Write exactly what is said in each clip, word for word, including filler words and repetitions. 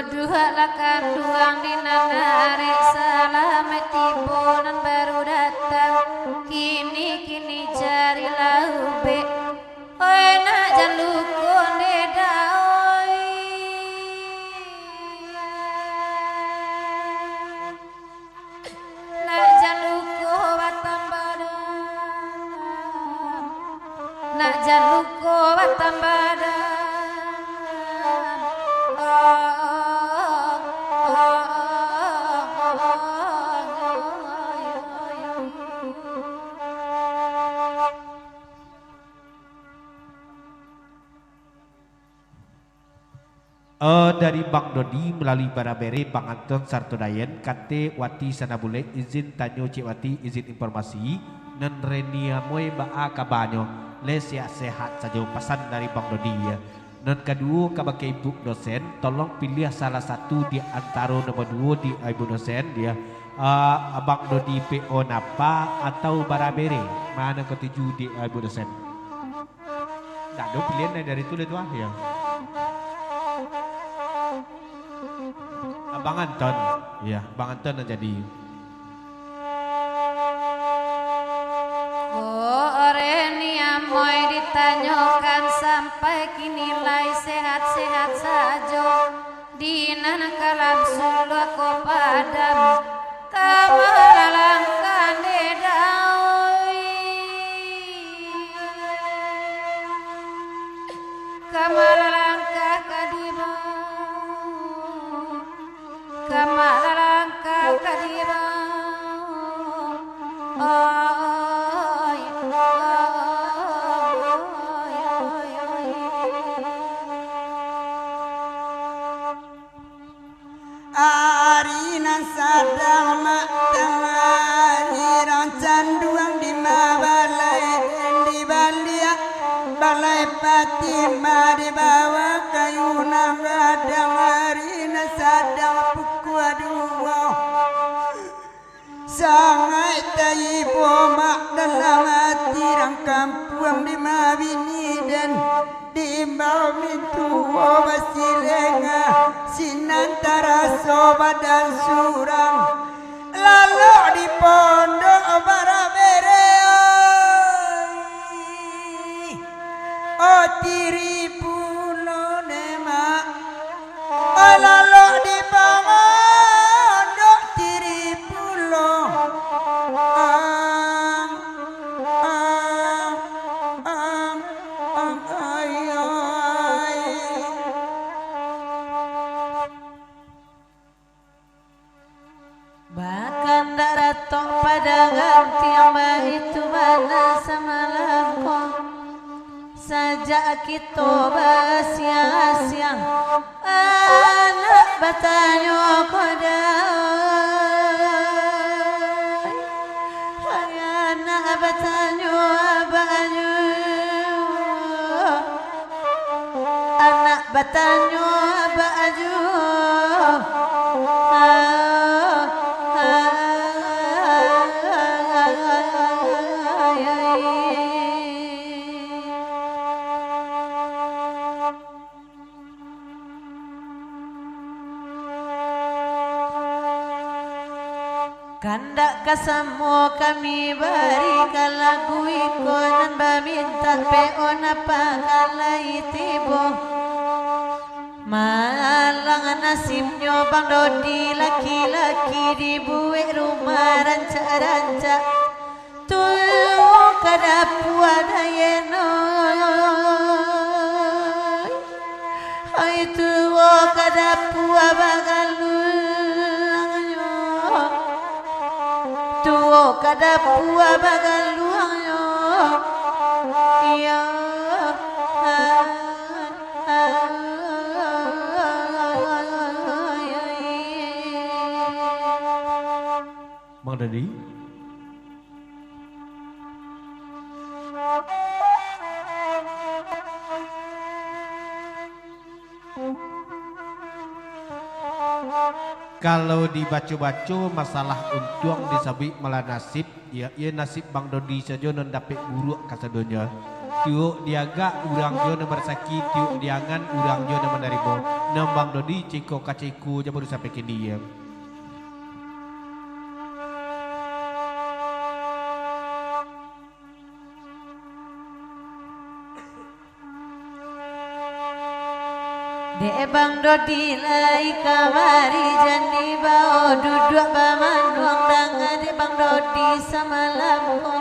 Duduaklah kanduang di nan arek salamaik tibo nan baru datang. Kini-kini cari laubek. Oi, nak jan luko nde dawai. Nak jan luko batambah dalam. Nak jan luko batambah dalam. Oh, oh, oh. Eh, dari Bang Dodi malalui barabere Bang Anton sarato Dayen, kate Wati Sanabulek, izin tanyo Cik Wati, izin informasi, nan Reni Amoy baa kabanyo, le sehat-sehat sajo, pasan dari Bang Dodi, ya. Nan kaduo, kabake Ibu Dosen, tolong piliah salah satu di antaro nomor duo di, eh, Ibu Dosen, ya. Eh, Abang Dodi P O Napa atau Barabere, ma nan katuju di, eh, Ibu Dosen? Dak ado pilihan lain dari tu lah tu ah, ya. Abang Anton. Ya, Abang Anton nan jadi. Kok Reni Amoy ditanyokan sampai kini lai sehat-sehat sajo. Di nan kalam suluah ko padam, ka malalangkah nde dawai. Ka malalangkah ka dibao, ka malalangkah ka dibao. Oi, oi, oi, oi, oi. Ari nan sadang mak tangah, ari rang canduang di ma balai den di baliak balai pati ma dibawa kayu nan gadang, ari nan sadang pukua duo. Sangaik taibo mak dalam ati rang kampuang di mabini den, diimbau mintuo basilenga, sinan taraso badan surang, lalok di pondok barabere. Oh, tiri pulo ne mak. Oi, lalok di pondok tiri pulo. Ang, ang, ang, ang, ai, ai. Bakandak ratok padangan tiang, baitu bana samalam ko. Sajak kito basiang-asiang, anak batanyo ko dai. Hai anak batanyo abaknyo. Anak batanyo bak ajo. Kandak ka samo kami bari ka lagu iko nan bamintak P O Napa ka lai tibo. Malang nasibnyo Bang Dodi, laki-laki dibuek rumah rancak-rancak. Tuo ka dapua Dayen oi. Ai tuo ka dapua bagaluangnyo. Tuo ka dapua bagaluangnyo. Iyo. Mang Dadi. Kalau dibaco-baco masalah untuang disabuik malah nasib, iyo, iyo nasib Bang Dodi sajo nan dapek buruak kasadonyo. Tiok diagak urang jo nan barasaki, tiok diangan urang jo nan manarimo. Nan Bang Dodi ceko ka ceko jo baru sampai kini, iyo. Dek Bang Dodi lai kamari, jan dibao duduak bamanuang, danga dek Bang Dodi samalam ko.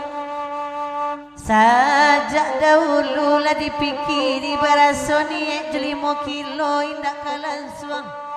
Sajak dahulu lah dipikiri, baraso niaik jo limo kilo indak ka lansuang.